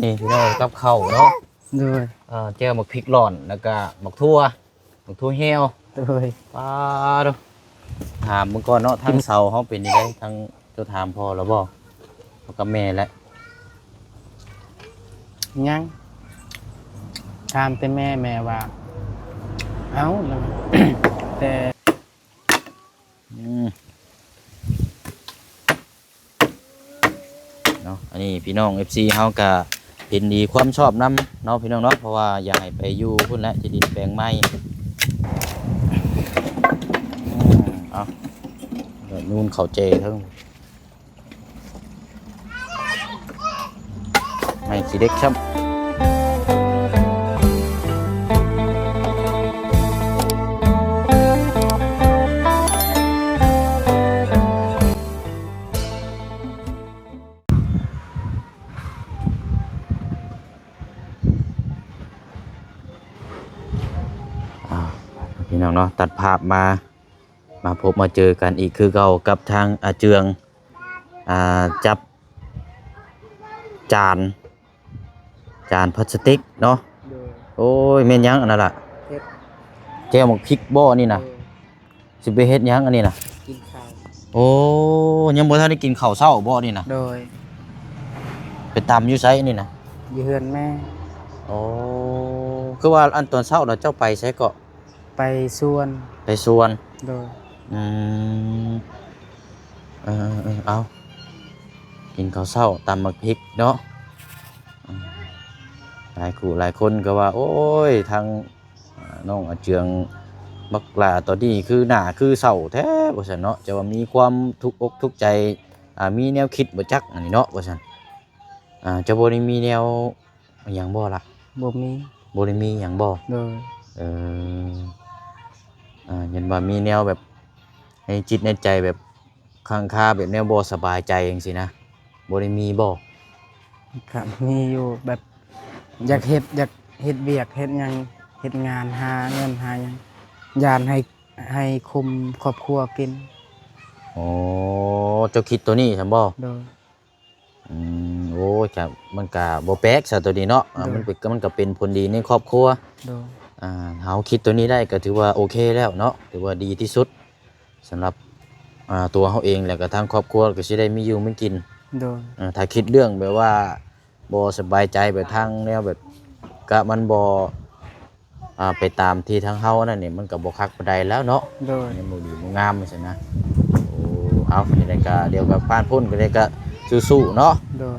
ນີ້ພີ່ນ້ອງ ກັບເຂົ້າເນາະ ໂດຍ ເອີ ແຈ່ວໝາກພິກລ້ອນ ແລ້ວກະໝາກຖົ່ວ ໝາກຖົ່ວແຫ້ວ ໂດຍ ປາດໂທ້ ຖາມເບິ່ງກ່ອນເນາະ ທາງເຊົາເຮົາເປັນຈັ່ງໃດ ທາງ ເຈົ້າຖາມພໍ່ແລ້ວບໍ່ ກັບແມ່ແຫຼະ ຍັງ ຖາມແຕ່ແມ່ ແມ່ວ່າ ເອົ້າ ແຕ່ ອືມ ເນາະ ອັນນີ້ພີ່ນ້ອງເອັຟຊີເຮົາກະເຫັນດີຄວາມຊອບນຳເນາະ ພີ່ນ້ອງເນາະ ເພາະວ່າຢາກໃຫ້ໄປຢູ່ພຸ້ນແຫຼະ ທີ່ດິນແປງໃໝ່ ອືມ ເອົາ ນູນເຂົ້າເຈ້ເທິງ ໄມ້ຂີ້ເຫຼັກຊ້ຳ ອ່າ ພີ່ນ້ອງເນາະ ຕັດພາບມາ ມາພົບມາເຈີກັນອີກຄືເກົ່າກັບທາງອາເຈືອງ ອ່າ ຈັບຈານ ຈານພລາສຕິກເນາະ ໂດຍ ໂອ້ຍ ແມ່ນຫຍັງອັນນັ້ນລະ ເຮັດ ແຈ່ວໝາກພິກບໍ່ນີ້ນະ ໂດຍ ຊິໄປເຮັດຫຍັງອັນນີ້ນະ ກິນເຂົ້າ ໂອ້ ຍັງບໍ່ທັນໄດ້ກິນເຂົ້າເຊົ້າບໍ່ນີ້ນະ ໂດຍ ໄປຕຳຢູ່ໃສອັນນີ້ນະ ຢູ່ເຮືອນແມ່ ໂອ້ ຄືວ່າອັນຕອນເຊົ້ານະເຈົ້າໄປໃສເກາະ ໄປສວນ ໄປສວນ ໂດຍ ອືມ ເອີໆ ເອົາ ກິນເຂົ້າເຊົ້າຕຳໝາກພິກເນາະ ອືມ ຫຼາຍຄູ່ຫຼາຍຄົນກໍວ່າ ໂອ້ຍ ທາງ ອ່າ ນ້ອງອາເຈືອງບັກຫຼ້າຕອນນີ້ຄືໜ້າຄືເສົ້າແທ້ ວ່າຊັ້ນເນາະ ຈະວ່າມີຄວາມທຸກອົກທຸກໃຈ ອ່າ ມີແນວຄິດບໍ່ຈັກອັນນີ້ເນາະ ວ່າຊັ້ນ ອ່າ ຈະບໍ່ໄດ້ມີແນວ ອີຫຍັງບໍ່ລະ? ບໍ່ມີ ບໍ່ໄດ້ມີຫຍັງບໍ່? ໂດຍ ເອີ ອ່າ ເຫັນວ່າມີແນວແບບໃນຈິດໃນໃຈແບບຄ້າງຄາ ແບບແນວບໍ່ສະບາຍໃຈຈັ່ງຊີ້ນະ ບໍ່ໄດ້ມີບໍ່? ກະມີຢູ່ ແບບຢາກເຮັດ ຢາກເຮັດວຽກເຮັດຫຍັງ ເຮັດງານຫາເງິນຫາຫຍັງ ຢ້ານໃຫ້ ໃຫ້ຄຸມຄອບຄົວກິນ. ອໍ ເຈົ້າຄິດໂຕນີ້ຊັ້ນບໍ່? ໂດຍ ອືມ ໂອ້ຍ ກະ ມັນກະບໍ່ແປກຊະໂຕນີ້ເນາະ ໂດຍ ມັນເປັນ ມັນກະເປັນຜົນດີໃນຄອບຄົວ ໂດຍ ອ່າ ເຮົາຄິດໂຕນີ້ໄດ້ກະຖືວ່າໂອເຄແລ້ວເນາະ ຖືວ່າດີທີ່ສຸດສຳລັບ ອ່າ ຕົວເຮົາເອງ ແລ້ວກະທາງຄອບຄົວກະຊິໄດ້ມີຢູ່ມີກິນ ໂດຍ ອ່າ ຖ້າຄິດເລື່ອງແບບວ່າບໍ່ສະບາຍໃຈ ແບບທາງແນວແບບ ກະມັນບໍ່ ອ່າ ໄປຕາມທີ່ທາງເຮົານັ້ນນີ້ ມັນກະບໍ່ຄັກປານໃດແລ້ວເນາະ ໂດຍ ຍັງບໍ່ດີບໍ່ງາມຈັ່ງຊີ້ນະ ໂອ້ ເອົາ ຈັ່ງໃດກະ ດຽວກະຜ່ານພົ້ນ ຈັ່ງໃດກະສູ້ໆເນາະ ໂດຍ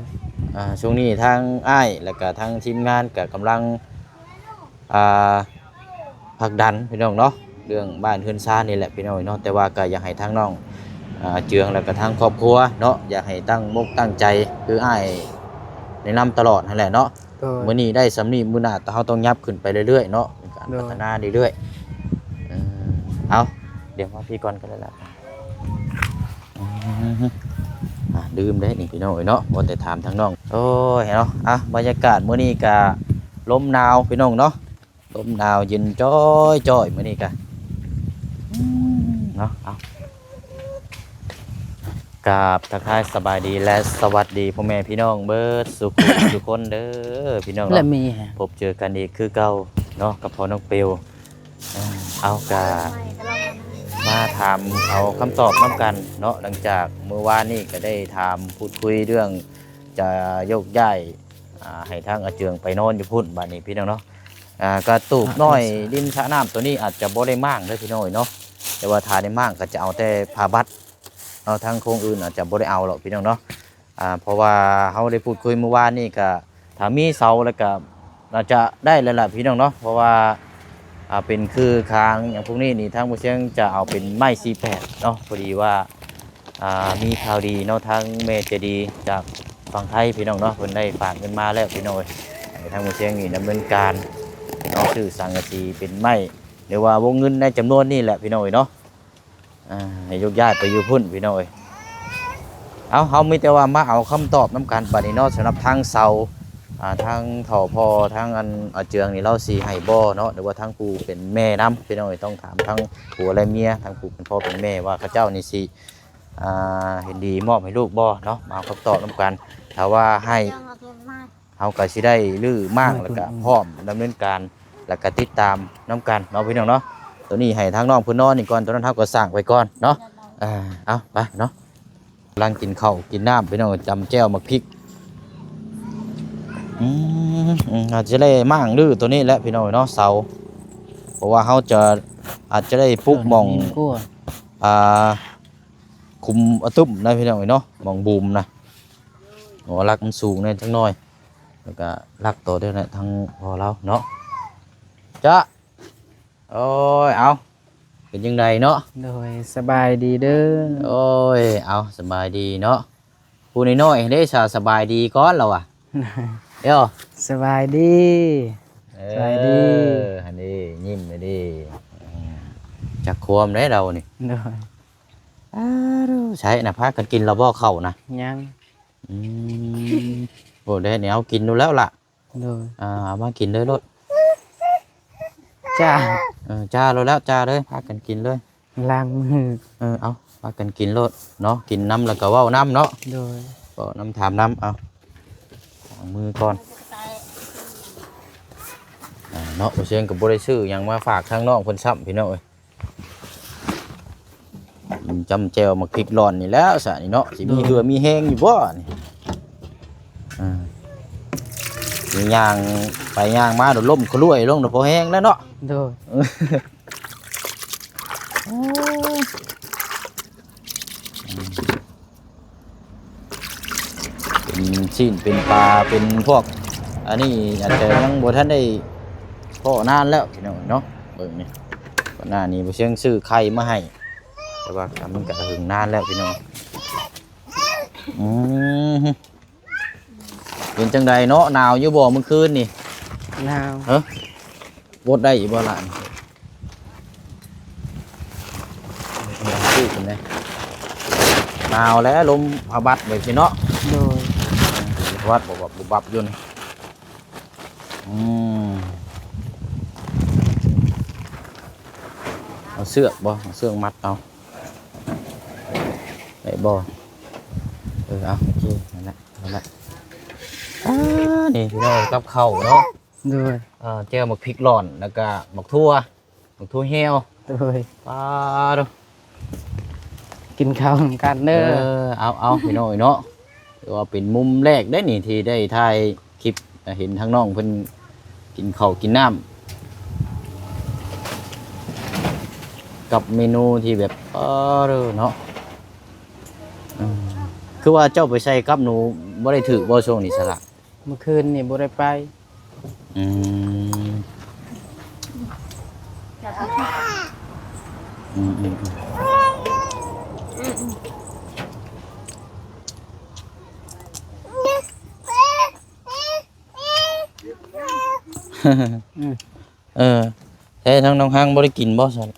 ອ່າ ຊ່ວງນີ້ທາງອ້າຍ ແລ້ວກະທາງທີມງານກະກຳລັງ ອ່າ ຜັກດັນພີ່ນ້ອງເນາະ ເລື່ອງບ້ານເຮືອນຊານນີ້ແຫຼະພີ່ນ້ອງເນາະ ແຕ່ວ່າກະຢາກໃຫ້ທາງນ້ອງ ອ່າ ເຈືອງ ແລ້ວກະທາງຄອບຄົວເນາະ ຢາກໃຫ້ຕັ້ງມົກຕັ້ງໃຈ ຄືອ້າຍແນະນຳຕະຫຼອດຫັ້ນແຫຼະເນາະ ໂດຍ ມື້ນີ້ໄດ້ສ່ຳນີ້ ມື້ໜ້າເຮົາຕ້ອງຫຍັບຂຶ້ນໄປເລື້ອຍໆເນາະ ເປັນການ ໂດຍ ພັດທະນາເລື້ອຍໆ ເອີ ເອົາ ດຽວມາພີ້ກ່ອນກໍໄດ້ລະ ອືມ ອ່າ ລືມເດ້ນີ້ພີ່ນ້ອງເອີຍເນາະ ວ່າແຕ່ຖາມທາງນ້ອງ ໂອ້ຍເນາະ ອ່ະ ບັນຍາກາດມື້ນີ້ກະລົມໜາວພີ່ນ້ອງເນາະ ລົມໜາວເຢັນຈ້ອຍໆ ມື້ນີ້ກະ ອືມ ເນາະ ເອົາ ກາບທັກທາຍສະບາຍດີ ແລະ ສະຫວັດດີພໍ່ແມ່ພີ່ນ້ອງເບິດສູ່ຜູ້ສູ່ຄົນເດີພີ່ນ້ອງເນາະ ແລະມີ ພົບເຈີກັນອີກຄືເກົ່າເນາະ ກັບພໍ່ນ້ອງປິວ ເອົາ ກະມາຖາມເອົາຄຳຕອບນຳກັນເນາະ ຫຼັງຈາກມື້ວານນີ້ກະໄດ້ຖາມພູດຄຸຍເລື່ອງຈະໂຍກຍ້າຍ ອ່າ ໃຫ້ທາງອາເຈືອງໄປນອນຢູ່ພຸ້ນ ບາດນີ້ພີ່ນ້ອງເນາະ ອ່າ ກະຕູບນ້ອຍ ດິນສະນ້ຳໂຕນີ້ອາດຈະບໍ່ໄດ້ມ້າງເດີພີ່ນ້ອງເນາະ ແຕ່ວ່າຖ້າໄດ້ມ້າງກະຈະເອົາແຕ່ຜ້າບັດເນາະ ທາງໂຄງອື່ນອາດຈະບໍ່ໄດ້ເອົາດອກພີ່ນ້ອງເນາະ ອ່າ ເພາະວ່າເຮົາໄດ້ພູດຄຸຍມື້ວານນີ້ກະ ຖ້າມີເສົາແລ້ວກະໜ້າຈະໄດ້ແລ້ວລະພີ່ນ້ອງເນາະ ເພາະວ່າ ອ່າ ເປັນຄືຄານຫຍັງພວກນີ້ນີ້ ທາງບໍ່ຊຽງຈະເອົາເປັນໄມ້ສີ່ແປດເນາະ ພໍດີວ່າ ອ່າ ມີຂ່າວດີເນາະ ທາງແມ່ໃຈດີຈາກຝັ່ງໄທພີ່ນ້ອງເນາະ ເພິ່ນໄດ້ຝາກເງິນມາແລ້ວພີ່ນ້ອງເອີຍ ໃຫ້ທາງບໍ່ຊຽງນີ້ດຳເນີນການເນາະ ຊື້ສັງກະສີເປັນໄມ້ ຫຼືວ່າວົງເງິນໃນຈຳນວນນີ້ແຫຼະພີ່ນ້ອງເອີຍເນາະ ອ່າ ໃຫ້ໂຍກຍ້າຍໄປຢູ່ພຸ້ນພີ່ນ້ອງເອີຍ ເອົາ ເຮົາມີແຕ່ວ່າມາເອົາຄຳຕອບນຳກັນບາດນີ້ເນາະ ສຳລັບທາງເສົາ ອ່າ ທາງທໍ່ພໍ່ ທາງອັນອາເຈືອງນີ້ ລາວຊິໃຫ້ບໍ່ເນາະ ຫຼືວ່າທາງຜູ້ເປັນແມ່ນຳ ພີ່ນ້ອງເອີຍ ຕ້ອງຖາມທາງຜົວແລະເມຍ ທາງຜູ້ເປັນພໍ່ເປັນແມ່ວ່າເຂົາເຈົ້ານີ້ຊິ ອ່າ ເຫັນດີມອບໃຫ້ລູກບໍ່ເນາະ ມາເອົາຄຳຕອບນຳກັນ ຖ້າວ່າໃຫ້ ເຮົາກໍຊິໄດ້ຮື້ມ້າງ ແລ້ວກໍພ້ອມດຳເນີນການ ແລ້ວກໍຕິດຕາມນຳກັນເນາະພີ່ນ້ອງເນາະ. ໂຕນີ້ໃຫ້ທາງນ້ອງເພິ່ນນອນນີ້ກ່ອນ ໂຕນັ້ນເຮົາກໍສ້າງໄວ້ກ່ອນເນາະ. ອ່າ ເອົາໄປເນາະ ກຳລັງກິນເຂົ້າກິນນ້ຳພີ່ນ້ອງ ຈຳແຈ່ວໝາກພິກ. ອືມ ອືມ ອາດຈະໄດ້ມ້າງຮື້ໂຕນີ້ແຫຼະພີ່ນ້ອງເນາະ ເສົາ ເພາະວ່າເຮົາຈະ ອາດຈະໄດ້ປຸກໝ່ອງ ອ່າ ຂຸມອະຕຶ້ມນະພີ່ນ້ອງເອີຍເນາະ ໝ່ອງບູມນະ. ໂອ້ ຫຼັກມັນສູງແດ່ຈັກໜ້ອຍ ແລ້ວກະຫຼັກຕໍ່ເດີນະ ທາງພໍ່ລາວເນາະ. ຈະ ໂອ້ຍ ເອົາ ເປັນຈັ່ງໃດເນາະ? ໂດຍ ສະບາຍດີເດີ. ໂອ້ຍ ເອົາ ສະບາຍດີເນາະ. ຜູ້ນ້ອຍໆເດ້ ສະ ສະບາຍດີກ່ອນລາວວ່າ. ເອີ ສະບາຍດີ. ເອີ ສະບາຍດີ ຫັ້ນເດ້ ຍິ້ມເດ້. ອືມ ຈັກຄວາມໃດລາວນີ້. ໂດຍ. ອ້າວ ໃສນະ ພາກັນກິນແລ້ວບໍ່ເຂົ້ານະ? ຍັງ. ອືມ ໂອ້ ໄດ້ແນວກິນຢູ່ແລ້ວລະ. ໂດຍ. ອ່າ ເອົາມາກິນເລີຍໂລດ. ຈ້າ. ເອີ ຈ້າໂລດແລ້ວ ຈ້າເລີຍ ພາກັນກິນເລີຍ ລ້າງມື. ເອີ ເອົາ ພາກັນກິນໂລດເນາະ ກິນນຳແລ້ວກໍເວົ້ານຳເນາະ. ໂດຍ. ເວົ້ານຳ ຖາມນຳ. ເອົາ ລ້າງມືກ່ອນ. ອ່າ ເນາະ ບໍ່ເຊີງກໍບໍ່ໄດ້ຊື້ຫຍັງມາຝາກທາງນ້ອງເພິ່ນຊ້ຳ ພີ່ນ້ອງເອີຍ. ອືມ ຈ້ຳແຈ່ວໝາກພິກລ້ອນນີ້ແຫຼະ ຊະນີ້ເນາະ ຊິມີເຫື່ອມີແຮງຢູ່ບໍ່ນີ້? ອ່າ ມີຍ່າງໄປຍ່າງມາ ໂດນລົ້ມຂະລວຍລົງ ໂດນພໍແຮງແລ້ວເນາະ. ໂດຍ. ເປັນຊີ້ນເປັນປາ ເປັນພວກ ອັນນີ້ອາດຈະຍັງບໍ່ທັນໄດ້ພໍ້ນານແລ້ວພີ່ນ້ອງເນາະ. ເບິ່ງນີ້ ກ່ອນໜ້ານີ້ບໍ່ເຊີງຊື້ໄຂ່ມາໃຫ້ ແຕ່ວ່າມັນກໍເຖິງນານແລ້ວພີ່ນ້ອງ. ອືມ ເປັນຈັ່ງໃດເນາະ ໜາວຢູ່ບໍ່ມື້ຄືນນີ້? ໜາວ. ເອີ ບົດໄດ້ຢູ່ບໍ່ຫຼານ? ໜາວແລ້ວ ລົມພະບັດແບບນີ້ເນາະ. ໂດຍ. ພະບັດບໍ່ບັບບໍ່ບັບຢູ່ນີ້. ອືມ ເອົາເຊືອກບໍ່? ເອົາເຊືອກມັດເອົາ ໄດ້ບໍ່? ເອີ ເອົາ ໂອເຄ ນັ້ນແຫຼະ ນັ້ນແຫຼະ. ອ່າ ນີ້ພີ່ນ້ອງ ກັບເຂົ້າເນາະ. ໂດຍ. ເອີ ແຈ່ວໝາກພິກລ້ອນ ແລ້ວກະໝາກຖົ່ວ ໝາກຖົ່ວແຫ້ວ. ໂດຍ. ປາໂທ້ ກິນເຂົ້ານຳກັນເດີ. ເອີ ເອົາ ເອົາ ພີ່ນ້ອງເນາະ ຖືວ່າເປັນມຸມແລກເດ້ນີ້ ທີ່ໄດ້ຖ່າຍຄລິບ ເຫັນທາງນ້ອງເພິ່ນກິນເຂົ້າກິນນ້ຳ ກັບເມນູທີ່ແບບ ເອີ ເນາະ. ອືມ ຄືວ່າເຈົ້າໄປໃສ່ກັບໜູ ບໍ່ໄດ້ຖືກບໍ່ຊ່ວງນີ້ສະລະ? ມື້ຄືນນີ້ບໍ່ໄດ້ໄປ. ອືມ ອືມ ອືມ ອືມ ອືມ. ເອີ ແທ້ ທາງນ້ອງຮັງບໍ່ໄດ້ກິນບໍ່ຊັ້ນ?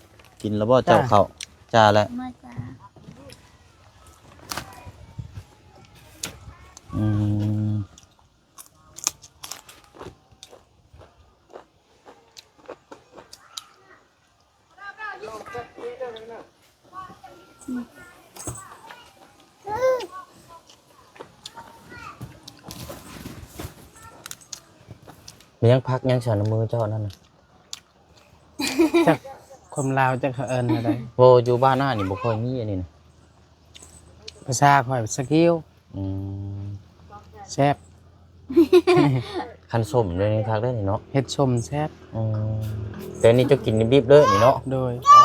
ກິນແລ້ວບໍ່ເຈົ້າເຂົ້າ? ຈ້າແລ້ວ. ອືມ. ມີຫຍັງ ຜັກຫຍັງຊັ້ນ ໃນມືເຈົ້ານັ້ນນະ? ຈັກ ຄວາມລາວຈັກເຂົາເອີ້ນແນວໃດ? ບໍ່ ຢູ່ບ້ານອ້າຍນີ້ບໍ່ຄ່ອຍມີອັນນີ້ນະ. ພາສາຂ້ອຍສະກິວ. ອືມ ແຊບ. ຄັນສົ້ມເດນີ້ຄັກເດ້ນີ້ເນາະ. ເຮັດສົ້ມແຊບ. ອືມ ແຕ່ນີ້ເຈົ້າກິນດິບໆເລີຍນີ້ເນາະ. ໂດຍ. ອໍ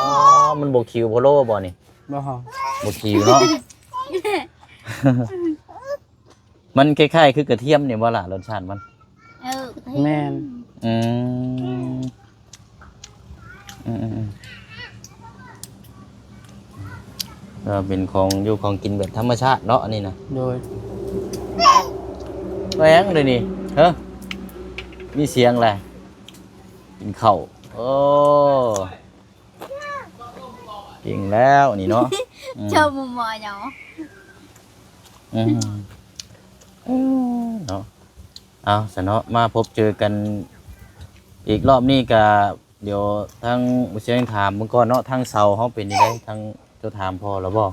ມັນບໍ່ຂິວໂພໂລບໍ່ນີ້? ບໍ່ ບໍ່ຂິວເນາະ. ມັນຄ້າຍໆຄືກະທຽມນີ້ບໍ່ລະ ລົດຊາດມັນ? ເອີ ແມ່ນ. ອືມ ອືມໆໆ ເອີ ເປັນຂອງຢູ່ຂອງກິນແບບທຳມະຊາດເນາະ ອັນນີ້ນະ. ໂດຍ. ແມ່ນເດນີ້ ເຮີ ມີສຽງແຫຼະ ກິນເຂົ້າ. ໂອ້ ເກັ່ງແລ້ວນີ້ເນາະ. ອືມ ເຈົ້າບໍ່ໝໍຫຍັງ. ອືມ ເອີ ເນາະ. ເອົາຊະເນາະ ມາພົບເຈີກັນອີກລອບນີ້ກະ ດຽວທາງບໍ່ຊຽງຖາມເບິ່ງກ່ອນເນາະ ທາງເຊົາເຮົາເປັນຈັ່ງໃດ? ທາງເຈົ້າຖາມພໍ່ລະບໍ່?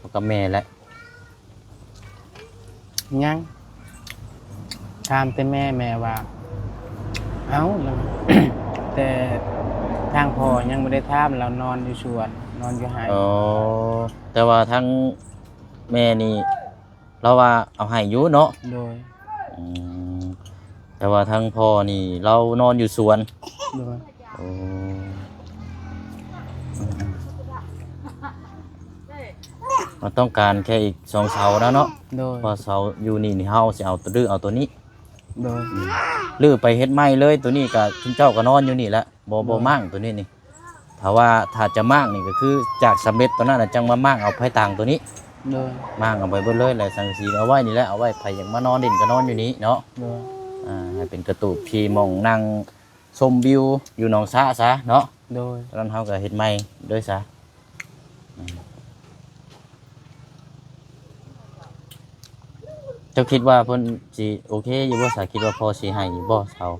ພໍ່ກັບແມ່ແຫຼະ. ຍັງ. ຖາມແຕ່ແມ່ ແມ່ວ່າ ເອົ້າ ແຕ່ທາງພໍ່ຍັງບໍ່ໄດ້ຖາມ ລາວນອນຢູ່ສວນ ນອນຢູ່ໄຮ່. ອໍ ແຕ່ວ່າທາງແມ່ນີ້ ລາວວ່າເອົາໃຫ້ຢູ່ເນາະ? ໂດຍ. ອືມ ແຕ່ວ່າທາງພໍ່ນີ້ລາວນອນຢູ່ສວນ? ໂດຍ. ໂອ້ ເຮົາຕ້ອງການແຄ່ອີກສອງເສົານະເນາະ? ໂດຍ. ເພາະເສົາຢູ່ນີ້ນີ້ ເຮົາຊິເອົາໂຕ ຫຼືເອົາໂຕນີ້? ໂດຍ. ອືມ ຫຼືໄປເຮັດໃໝ່ເລີຍ ໂຕນີ້ກະ ຊຸມເຈົ້າກະນອນຢູ່ນີ້ແຫຼະ ບໍ່ ໂດຍ ບໍ່ມ້າງໂຕນີ້ນີ້. ຖ້າວ່າ ຖ້າຈະມ້າງນີ້ກໍຄືຈາກສຳເລັດຕົວນັ້ນນະ ຈັ່ງມາມ້າງເອົາພາຍຕ່າງຕົວນີ້. ໂດຍ. ມ້າງເອົາໄປເບິດເລີຍ ແລະ ສັງກະສີເອົາໄວ້ນີ້ແຫຼະ ເອົາໄວ້ໃຜຢາກມານອນຫຼິ້ນກໍນອນຢູ່ນີ້ເນາະ. ໂດຍ. ອ່າ ໃຫ້ເປັນກະຕູບທີ່ໝ່ອງນັ່ງຊົມວິວຢູ່ໜອງສະຊະເນາະ. ໂດຍ. ຕອນນັ້ນເຮົາກໍເຮັດໃໝ່ເລີຍຊະ. ເຈົ້າຄິດວ່າເພິ່ນຊິໂອເຄຢູ່ບໍ່ຊະ? ຄິດວ່າພໍ່ຊິໃຫ້ຢູ່ບໍ່ເຊົາ?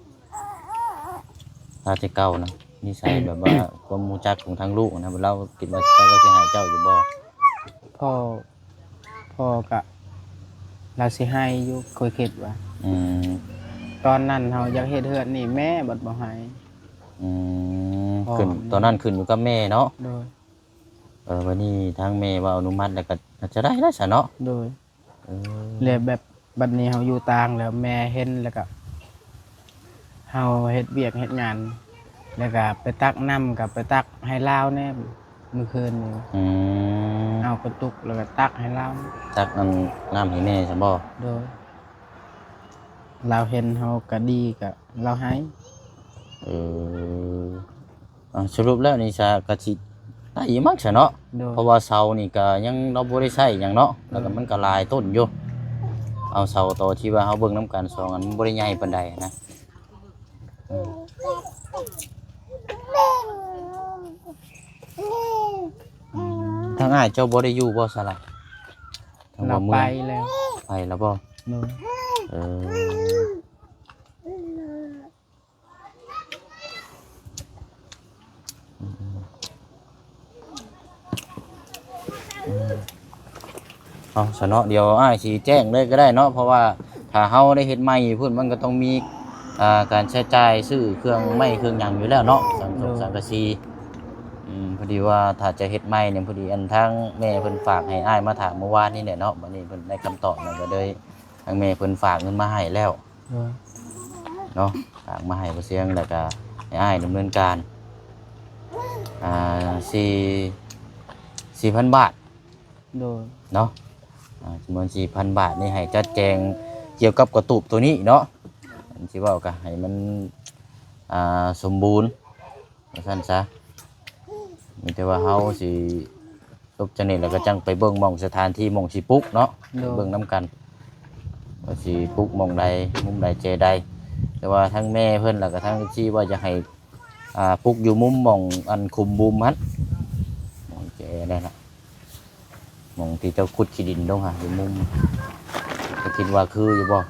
ລາວແຕ່ເກົ່ານະ ນິໄສແບບວ່າ ຄວາມຮູ້ຈັກຂອງທາງລູກນະ ລາວຄິດວ່າລາວຊິໃຫ້ເຈົ້າຢູ່ບໍ່? ພໍ່ ພໍ່ກະ ລາວຊິໃຫ້ຢູ່ ຂ້ອຍຄິດວ່າ. ອືມ ຕອນນັ້ນເຮົາຢາກເຮັດເຮືອນນີ້ ແມ່ບັດບໍ່ໃຫ້. ອືມ ຂຶ້ນ ຕອນນັ້ນຂຶ້ນຢູ່ກັບແມ່ເນາະ? ໂດຍ. ເອີ ບັດນີ້ທາງແມ່ວ່າອະນຸມັດແລ້ວກໍໜ້າຈະໄດ້ແລ້ວຊະເນາະ? ໂດຍ. ເອີ ແລ້ວແບບ ບັດນີ້ເຮົາຢູ່ຕ່າງແລ້ວ ແມ່ເຫັນແລ້ວກະ ເຮົາເຮັດວຽກເຮັດງານ ແລ້ວກະໄປຕັກນ້ຳ ກະໄປຕັກໃຫ້ລາວແດ່ ມື້ຄືນນີ້. ອືມ ເອົາກະຕຸກແລ້ວກະຕັກໃຫ້ລາວ. ຕັກອັນ ນ້ຳໃຫ້ແມ່ຊັ້ນບໍ່? ໂດຍ. ລາວເຫັນເຮົາກະດີ ກະລາວໃຫ້. ເອີ ອ່າ ສະຫຼຸບແລ້ວນີ້ຊະກະຊິໄດ້ຢູ່ມັ້ງຊະເນາະ? ໂດຍ. ເພາະວ່າເສົານີ້ກະຍັງ ລາວບໍ່ໄດ້ໃຊ້ຫຍັງເນາະ ແລ້ວກະ ອືມ ມັນກະຫຼາຍຕົ້ນຢູ່. ເອົາເສົາຕໍ່ທີ່ວ່າເຮົາເບິ່ງນຳກັນສອງອັນ ມັນບໍ່ໄດ້ໃຫຍ່ປານໃດນະ. ອືມ ທາງອ້າຍເຈົ້າບໍ່ໄດ້ຢູ່ບໍ່ຊະລະ? ທາງ ລາວ ເມືອງ ໄປແລ້ວ. ໄປແລ້ວບໍ່? ໂດຍ. ເອີ ເອົາຊະເນາະ ດຽວອ້າຍຊິແຈ້ງເລີຍກໍໄດ້ເນາະ ເພາະວ່າຖ້າເຮົາໄດ້ເຮັດໃໝ່ຢູ່ພຸ້ນ ມັນກໍຕ້ອງມີ ອ່າ ການໃຊ້ຈ່າຍຊື້ເຄື່ອງໄມ້ເຄື່ອງຫຍັງຢູ່ແລ້ວເນາະ ສັງ ໂດຍ ສັງກະສີ. ອືມ ພໍດີວ່າຖ້າຈະເຮັດໃໝ່ນີ້ ພໍດີອັນທາງແມ່ເພິ່ນຝາກໃຫ້ອ້າຍມາຖາມມື້ວານນີ້ແຫຼະເນາະ ບັດນີ້ເພິ່ນໄດ້ຄຳຕອບແລ້ວ ກໍເລີຍ ທາງແມ່ເພິ່ນຝາກເງິນມາໃຫ້ແລ້ວ ໂດຍ ເນາະ ຝາກມາໃຫ້ບໍ່ຊຽງ ແລ້ວກະໃຫ້ອ້າຍດຳເນີນການ ອ່າ ສີ່ ສີ່ພັນບາດ ໂດຍ ເນາະ ອ່າ ຈຳນວນສີ່ພັນບາດນີ້ ໃຫ້ຈັດແຈງກ່ຽວກັບກະຕູບໂຕນີ້ເນາະ ອັນຊິເວົ້າກະໃຫ້ມັນ ອ່າ ສົມບູນ ວ່າຊັ້ນຊະ ມີແຕ່ວ່າເຮົາຊິຈົບຈາກນີ້ແລ້ວກໍຈັ່ງໄປເບິ່ງໝ່ອງສະຖານທີ່ໝ່ອງຊິປຸກເນາະ ໂດຍ ເບິ່ງນຳກັນວ່າຊິປຸກໝ່ອງໃດ ມຸມໃດແຈໃດ ແຕ່ວ່າທັງແມ່ເພິ່ນ ແລ້ວກໍທັງເອັຟຊີວ່າຢາກໃຫ້ ອ່າ ປຸກຢູ່ມຸມໝ່ອງອັນຂຸມບຸມຫັ້ນ ໝ່ອງແຈນັ້ນນະ ໝ່ອງທີ່ເຈົ້າຂຸດຂີ້ດິນລົງຫາ ຢູ່ມຸມ ເຈົ້າຄິດວ່າຄືຢູ່ບໍ່?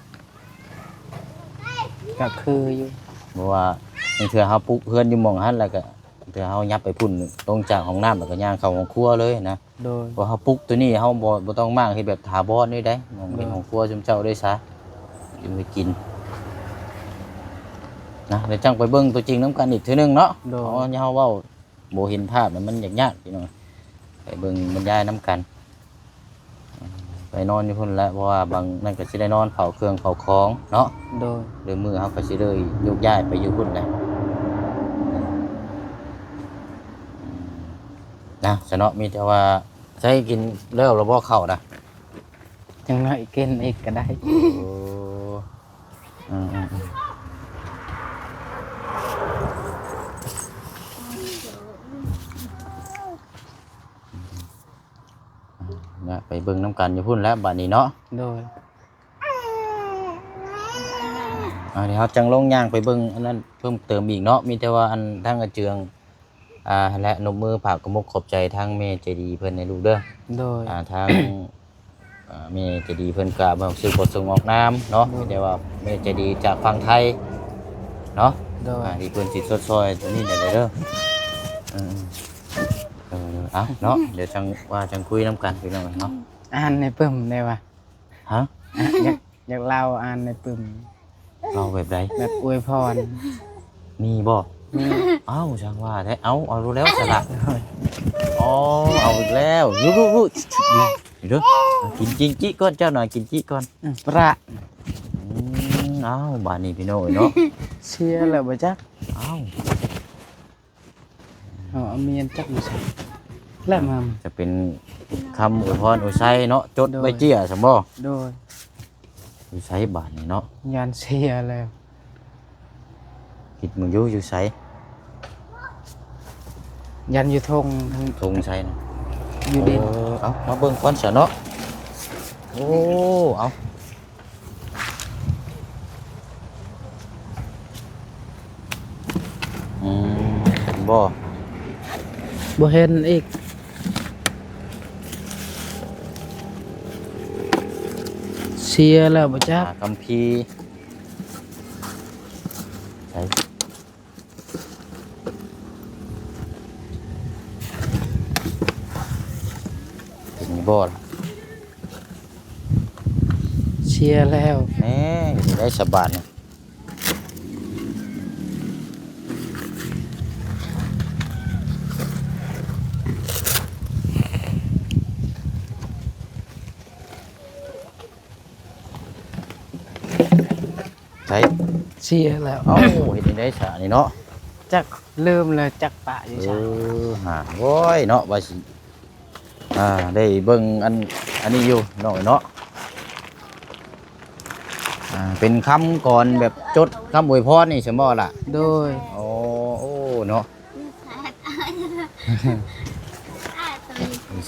ກໍຄືຢູ່ ເພາະວ່າບາງເທື່ອເຮົາປຸກເຮືອນຢູ່ໝ່ອງຫັ້ນ ແລ້ວກໍບາງເທື່ອເຮົາຫຍັບໄປພຸ້ນ ລົງຈາກຫ້ອງນ້ຳ ແລ້ວກໍຍ່າງເຂົ້າຫ້ອງຄົວເລີຍນະ ໂດຍ ເພາະເຮົາປຸກໂຕນີ້ ເຮົາບໍ່ ບໍ່ຕ້ອງມ້າງ ເຮັດແບບຖາວອນນີ້ໄດ໋ ໝ່ອງເປັນ ໂດຍ ຫ້ອງຄົວຊຸມເຈົ້າໄດ້ຊະ ຢູ່ໄດ້ກິນນະ ແລ້ວຈັ່ງໄປເບິ່ງຕົວຈິງນຳກັນອີກເທື່ອໜຶ່ງເນາະ ໂດຍ ເພາະວ່າເຮົາເວົ້າ ບໍ່ເຫັນພາບ ມັນຍາກໆ ພີ່ນ້ອງ ໄປເບິ່ງບັນຍາຍນຳກັນ ໄປນອນຢູ່ພຸ້ນແຫຼະ ເພາະວ່າບາງນັ້ນກໍຊິໄດ້ນອນເຝົ້າເຄື່ອງເຝົ້າຂອງເນາະ ໂດຍ ເດີມື້ເຮົາກໍຊິເລີຍໂຍກຍ້າຍໄປຢູ່ພຸ້ນແຫຼະ ນະ ຊະເນາະ ມີແຕ່ວ່າ ໃຊ້ກິນແລ້ວລະບໍ່ເຂົ້ານະ? ຈັ່ງໜ້ອຍກິນອີກກໍໄດ້ ໂອ້ ອືມໆ ນະ ໄປເບິ່ງນຳກັນຢູ່ພຸ້ນແຫຼະບາດນີ້ເນາະ ໂດຍ ອ່າ ດຽວເຮົາຈັ່ງລົງຍ່າງໄປເບິ່ງອັນນັ້ນເພີ່ມເຕີມອີກເນາະ ມີແຕ່ວ່າອັນທາງອາເຈືອງ ອ່າ ຫັ້ນແຫຼະ ນົບມືພາບຂອບອົກຂອບໃຈທາງແມ່ໃຈດີເພິ່ນໃຫ້ລູກເດີ ໂດຍ ອ່າ ທາງ ອ່າ ແມ່ໃຈດີເພິ່ນກະບໍ່ ຊື່ບໍ່ປະສົງອອກນາມເນາະ ໂດຍ ມີແຕ່ວ່າແມ່ໃຈດີຈາກຝັ່ງໄທເນາະ ໂດຍ ອ່າ ທີ່ເພິ່ນຊິຊົດຊ່ອຍຕົວນີ້ແຫຼະເດີ ເອີ ເອີ ເອີ ເອົາເນາະ ດຽວຈັ່ງວ່າຈັ່ງຄຸຍນຳກັນພີ່ນ້ອງເນາະ ອ່ານໃຫ້ປຶ້ມໄດ້ວະ ຮະ? ຢາກ ຢາກລາວອ່ານໃຫ້ປຶ້ມ ເອົາແບບໃດ? ແບບອວຍພອນ. ມີບໍ່? ມີ. ເອົ້າ ຈັ່ງວ່າແທ້. ເອົາ ເອົາໂລດແລ້ວຊັ້ນລະ. ອໍ ເອົາອີກແລ້ວ. ລຸໆໆ ເດີ ກິນຈິງຈິກ່ອນ ເຈົ້ານະ ກິນຈິກ່ອນ. ອືມ ປະ ອືມ ເອົາ ບາດນີ້ພີ່ນ້ອງເອີຍເນາະ ເຊຍແລ້ວບໍ່ຈັກ. ເອົ້າ ເອົາ ເອົາມຽນຈັກຢູ່ໃສແລ້ວມາ ຈະເປັນຄຳອວຍພອນອວຍໄຊເນາະ ຈົດໄວ້ເຈ້ຍຊັ້ນບໍ່? ໂດຍ ຢູ່ໃສບາດນີ້ເນາະ? ຢ້ານເຊຍແລ້ວ. ຄິດເບິ່ງຢູ່ ຢູ່ໃສ? ຢ້ານຢູ່ທົ່ງ ທົ່ງໃສນະ? ຢູ່ດິນ. ໂອ້ ເອົາ ມາເບິ່ງກ່ອນຊະເນາະ. ໂອ້ ເອົາ ອືມ ບໍ່ ບໍ່ເຫັນອີກ. ເຊຍແລ້ວບໍ່ຈັກ. ຄຳພີ ໃສ ເປັນບໍ່ລະ? ເຊຍແລ້ວ. ແນ່ ເຮັດໄດ້ສະບາດນີ້. ໃສ ເຊຍແລ້ວ. ເອົ້າ ເຮັດຈັ່ງໃດຊະນີ້ເນາະ? ຈັກລືມແລ້ວ ຈັກປະຢູ່ໃສ. ເອີ ຫາ ໂອ້ຍເນາະ ວ່າຊິ ອ່າ ໄດ້ເບິ່ງອັນ ອັນນີ້ຢູ່ນ້ອງເນາະ. ອ່າ ເປັນຄຳກອນແບບຈົດຄຳອວຍພອນນີ້ຊັ້ນບໍ່ລະ? ໂດຍ. ໂອ້ ໂອ້ ເນາະ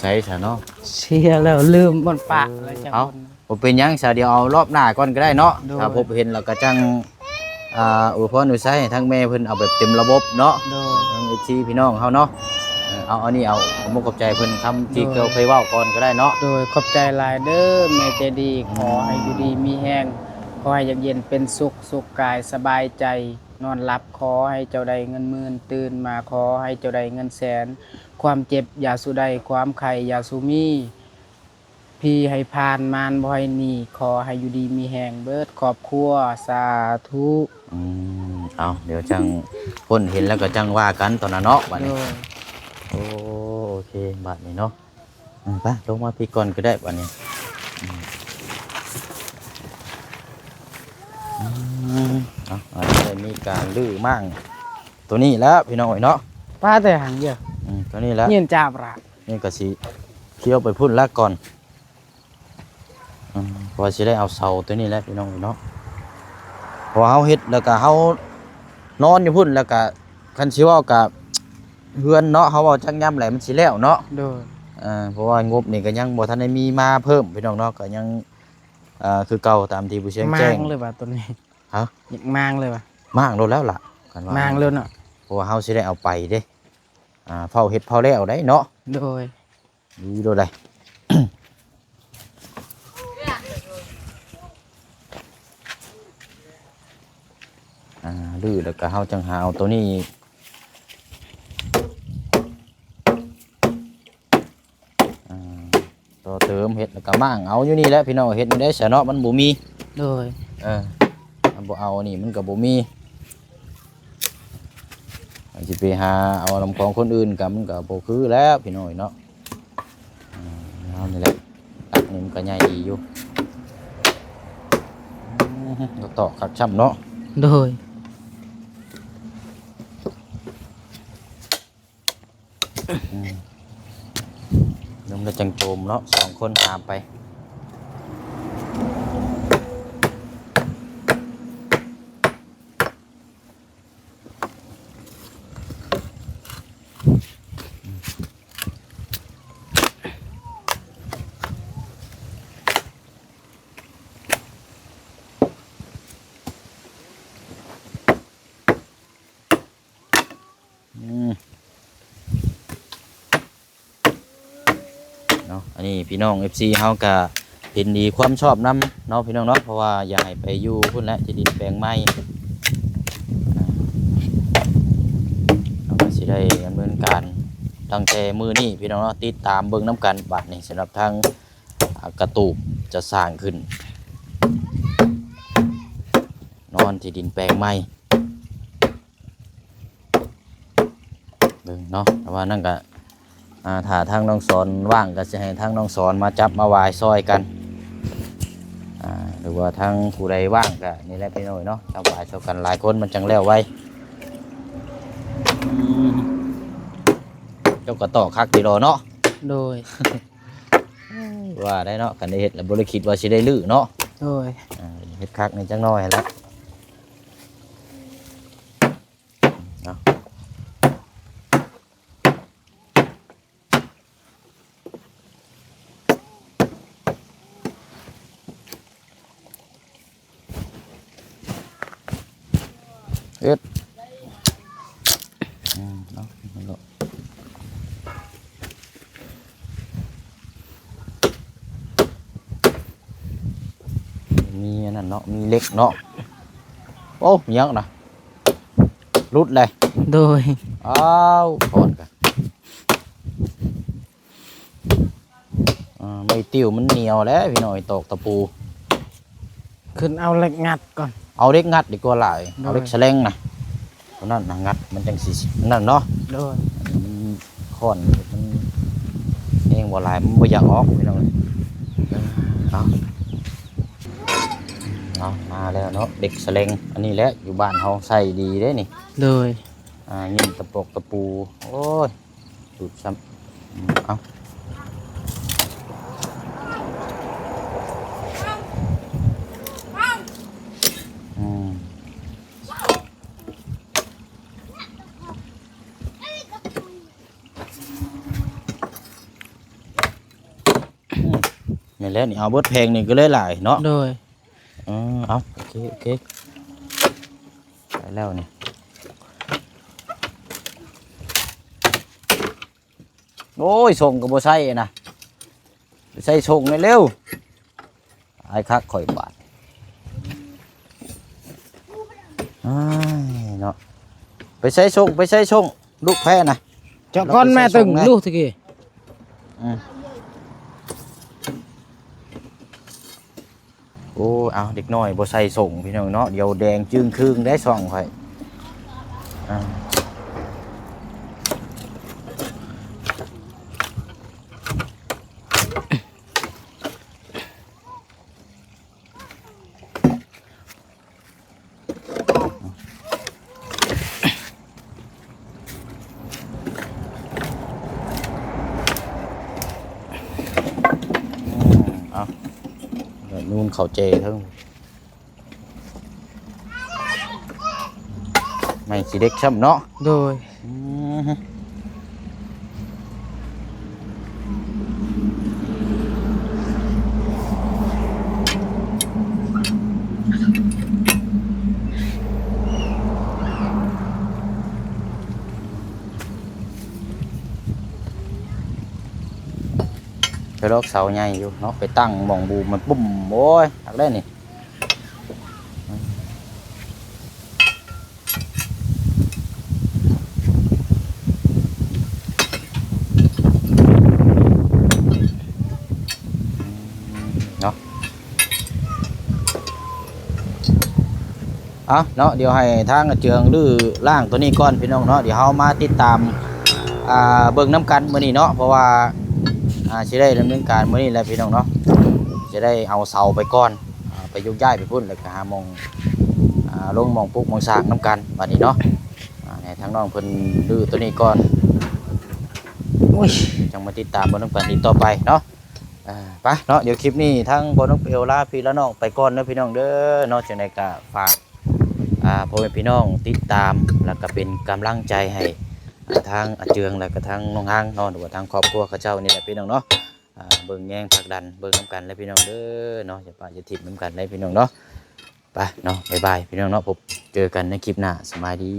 ໃສຊະເນາະ? ເຊຍແລ້ວ ລືມໝົດປະແລ້ວ. ເອີ ເຈົ້າ ເອົາ ບໍ່ເປັນຫຍັງຊະ ດຽວເອົາລອບໜ້າກ່ອນກໍໄດ້ເນາະ. ໂດຍ. ຖ້າພົບເຫັນແລ້ວກໍຈັ່ງ ອ່າ ອວຍພອນອວຍໄຊໃຫ້ທາງແມ່ເພິ່ນເອົາແບບເຕັມລະບົບເນາະ. ໂດຍ. ທາງເອັຟຊີພີ່ນ້ອງເຮົາເນາະ. ເອີ ເອົາ ອັນນີ້ເອົາ ຂອບອົກຂອບໃຈເພິ່ນ ຄຳທີ່ ໂດຍ ເຈົ້າເຄີຍເວົ້າກ່ອນກໍໄດ້ເນາະ. ໂດຍ. ຂອບໃຈຫຼາຍເດີແມ່ໃຈດີ. ອືມ. ຂໍໃຫ້ຢູ່ດີມີແຮງ ຂໍໃຫ້ຢາກເຢັນເປັນສຸກ ສຸກກາຍສະບາຍໃຈ ນອນຫຼັບຂໍໃຫ້ເຈົ້າໄດ້ເງິນໝື່ນ ຕື່ນມາຂໍໃຫ້ເຈົ້າໄດ້ເງິນແສນ ຄວາມເຈັບຢ່າສູ່ໄດ້ ຄວາມໄຂ້ຢ່າສູ່ມີ ຜີໃຫ້ຜ່ານ ມານບໍ່ໃຫ້ໜີ ຂໍໃຫ້ຢູ່ດີມີແຮງເບິດຄອບຄົວ ສາທຸ. ອືມ ເອົາ ດຽວຈັ່ງພົ້ນເຫັນແລ້ວກໍຈັ່ງວ່າກັນຕອນນັ້ນເນາະ ບາດນີ້. ໂດຍ. ໂອ້ ໂອເຄ ບາດນີ້ເນາະ. ອືມ ໄປ ລົງມາພີ້ກ່ອນກໍໄດ້ບາດນີ້. ອືມ ອືມ ເອົາ ອາດຈະໄດ້ມີການຮື້ມ້າງໂຕນີ້ແລ້ວ ພີ່ນ້ອງເອີຍເນາະ. ປາແຕ່ຫາງດຽວ. ອືມ ໂຕນີ້ແຫຼະ ຍິນຈາບລະ. ນີ້ກໍຊິເຂົ້າໄປພຸ້ນລະກ່ອນ. ອືມ ເພາະວ່າຊິໄດ້ເອົາເສົາໂຕນີ້ແຫຼະ ພີ່ນ້ອງເນາະ. ເພາະວ່າເຮົາເຮັດແລ້ວກະເຮົານອນຢູ່ພຸ້ນ ແລ້ວກະຄັນຊິເວົ້າກະເຮືອນເນາະ ເຮົາເວົ້າຈັກຍາມໃດມັນຊິແລ້ວເນາະ. ໂດຍ. ເອີ ເພາະວ່າງົບນີ້ກະຍັງບໍ່ທັນໄດ້ມີມາເພີ່ມ ພີ່ນ້ອງເນາະ ກະຍັງ ເອີ ຄືເກົ່າຕາມທີ່ຜູ້ຊຽງແຈ້ງ. ມ້າງເລີຍວ່າໂຕນີ້. ຮະ? ຢາກມ້າງເລີຍວ່າ? ມ້າງໂລດແລ້ວລະ ຄັນວ່າມ້າງໂລດເນາະ ເພາະວ່າເຮົາຊິໄດ້ເອົາໄປເດ້. ອ່າ ເຝົ້າເຮັດເຝົ້າແລ້ວໄດ໋ເນາະ. ໂດຍ. ດີໂລດໄດ໋. ອ່າ ດື້ແລ້ວກະເຮົາຈັ່ງຫາເອົາໂຕນີ້ ອ່າ ຕໍ່ເຕີມ ເຮັດແລ້ວກະມ້າງເອົາຢູ່ນີ້ແຫຼະ ພີ່ນ້ອງ. ເຮັດແນວໃດຊະເນາະ ມັນບໍ່ມີ. ໂດຍ. ເອີ ຄັນບໍ່ເອົານີ້ມັນກະບໍ່ມີ. ຊິໄປຫາເອົານຳຂອງຄົນອື່ນກະ ມັນກະບໍ່ຄືແລ້ວ ພີ່ນ້ອງເນາະ. ເອົານີ້ແຫຼະ ຕັກນີ້ມັນກະໃຫຍ່ດີຢູ່. ອືມ ກໍຕອກຄັກຊ້ຳເນາະ. ໂດຍ. ອືມ ນຳແລ້ວຈັ່ງໂຈມເນາະ ສອງຄົນຫາມໄປ. ອືມ ເນາະ ອັນນີ້ພີ່ນ້ອງເອັຟຊີເຮົາກະເຫັນດີຄວາມຊອບນຳເນາະ ພີ່ນ້ອງເນາະ ເພາະວ່າຢາກໃຫ້ໄປຢູ່ພຸ້ນແຫຼະ ທີ່ດິນແປງໃໝ່. ເຮົາກະຊິໄດ້ດຳເນີນການຕັ້ງແຕ່ມື້ນີ້ ພີ່ນ້ອງເນາະ ຕິດຕາມເບິ່ງນຳກັນ. ບາດນີ້ສຳລັບທາງ ອ່າ ກະຕູບຈະສ້າງຂຶ້ນເນາະ ນທີ່ດິນແປງໃໝ່ ເບິ່ງເນາະ ແຕ່ວ່ານັ້ນກະ ອ່າ ຖ້າທາງນ້ອງສອນວ່າງ ກະຊິໃຫ້ທາງນ້ອງສອນມາຈັບມາຫວາຍຊ່ອຍກັນ ອ່າ ຫຼືວ່າທາງຜູ້ໃດວ່າງກະນີ້ແຫຼະພີ່ນ້ອງເນາະ ຈັບຫວາຍຊ່ອຍກັນຫຼາຍຄົນມັນຈັ່ງແລ້ວໄວ. ອືມ ເຈົ້າກະຕອກຄັກດີດອເນາະ. ໂດຍ ວ່າໄດ້ເນາະ ຄັນໄດ້ເຮັດລະບໍ່ໄດ້ຄິດວ່າຊິໄດ້ຮື້ເນາະ. ໂດຍ ອ່າ ເຮັດຄັກນີ້ຈັກໜ້ອຍຫັ້ນລະ. ເອົາ ເຮັດ ອືມ ເອົາ ເອົາ ມີອັນນັ້ນເນາະ ມີເຫຼັກເນາະ. ໂອ້ ມີຫຍັງນະ ຫຼຸດເລີຍ. ໂດຍ ອ້າວ ຖອນກະ ອ່າ ໄມ້ຕິ້ວມັນໜຽວແຫຼະພີ່ນ້ອງ ຕອກຕະປູ ຂຶ້ນເອົາເຫຼັກງັດກ່ອນ ເອົາເຫຼັກງັດດີກວ່າຫຼາຍ. ໂດຍ ເອົາເຫຼັກສະແລງນະ ຕົວນັ້ນນະ ງັດມັນຈັ່ງຊິນັ້ນເນາະ. ໂດຍ ອືມ ຄ້ອນມັນແຮງບໍ່ຫຼາຍ ມັນບໍ່ຢາກອອກພີ່ນ້ອງເອີຍ. ເອົາ ເອົາ ມາແລ້ວເນາະ ເຫຼັກສະແລງ ອັນນີ້ແຫຼະ ຢູ່ບ້ານເຮົາໃຊ້ດີເດ້ນີ້. ໂດຍ ອ່າ ຍິງຕະປົກຕະປູ ໂອ້ຍ ດູດຊ້ຳ ເອົາ ອືມ ອືມ ແມ່ນແລ້ວນີ້ ເອົາເບິດແຜງນີ້ກໍເລີຍຫຼາຍເນາະ. ໂດຍ ເອີ ເອົາ ໂອເຄ ໂອເຄ ໄປແລ້ວນີ້. ໂອ້ຍ ສົ່ງກໍບໍ່ໃສ່ນະ ໃສ່ສົ່ງແດ່ເລັວ ອາຍຄັກຂ້ອຍບາດ. ອ້າຍເນາະ ໄປໃສ່ສົ່ງ ໄປໃສ່ສົ່ງ ລູກແພ້ນະ ເຈາະກ້ອນແມ່ຕຶງ ລູກຕະກີ້. ອືມ ໂອ້ ເອົາ ເດັກນ້ອຍບໍ່ໃສ່ສົ່ງພີ່ນ້ອງເນາະ ດຽວແດງຈຶ່ງຄຶ່ງໄດ້ຊ່ອງຂ້ອຍ. ອ່າ ອືມ ເອົາ ແລ້ວນູນເຂົ້າເຈເທິງ ໄມ້ຂີ້ເຫຼັກຊ້ຳເນາະ. ໂດຍ ອືມ ກະດອກເສົາໃຫຍ່ຢູ່ເນາະ ໄປຕັ້ງໝ່ອງບູມມັນປຸ້ມ ໂອ້ຍ ຄັກແລ້ວນີ້. ເນາະ ເອົາເນາະ ດຽວໃຫ້ທາງອາເຈືອງຮື້ລ້າງໂຕນີ້ກ່ອນພີ່ນ້ອງເນາະ ດຽວເຮົາມາຕິດຕາມ ອ່າ ເບິ່ງນຳກັນມື້ນີ້ເນາະ ເພາະວ່າ ອ່າ ຊິໄດ້ດຳເນີນການມື້ນີ້ແຫຼະພີ່ນ້ອງເນາະ ຈະໄດ້ເອົາເສົາໄປກ່ອນ ອ່າ ໄປຍົກຍ້າຍໄປພຸ້ນ ແລ້ວກໍຫາໝ່ອງ ອ່າ ລົງໝ່ອງປຸກໝ່ອງສ້າງນຳກັນບາດນີ້ເນາະ ອ່າ ໃຫ້ທາງນ້ອງເພິ່ນຮື້ໂຕນີ້ກ່ອນ ໂອ້ຍ ຈັ່ງມາຕິດຕາມເບິ່ງນຳກັນອີກຕໍ່ໄປເນາະ. ອ່າ ໄປເນາະ ດຽວຄລິບນີ້ທາງພໍ່ນ້ອງເປວລາພີ່ລານ້ອງໄປກ່ອນເດີພີ່ນ້ອງເດີເນາະ ຈັ່ງໃດກໍຝາກ ອ່າ ພໍ່ແມ່ພີ່ນ້ອງຕິດຕາມ ແລ້ວກໍເປັນກຳລັງໃຈໃຫ້ ອ່າ ທາງອາເຈືອງ ແລ້ວກໍທາງນ້ອງຮັງເນາະ ຫຼືວ່າທາງຄອບຄົວເຂົາເຈົ້ານີ້ແຫຼະພີ່ນ້ອງເນາະ ອ່າ ເບິ່ງແຍງຜັກດັນເບິ່ງນຳກັນແຫຼະພີ່ນ້ອງເດີເນາະ ຢ່າປະຢ່າຖິ້ມນຳກັນເດ້ພີ່ນ້ອງເນາະ. ໄປເນາະ ບາຍບາຍພີ່ນ້ອງເນາະ ພົບເຈີກັນໃນຄລິບໜ້າ ສະບາຍດີ.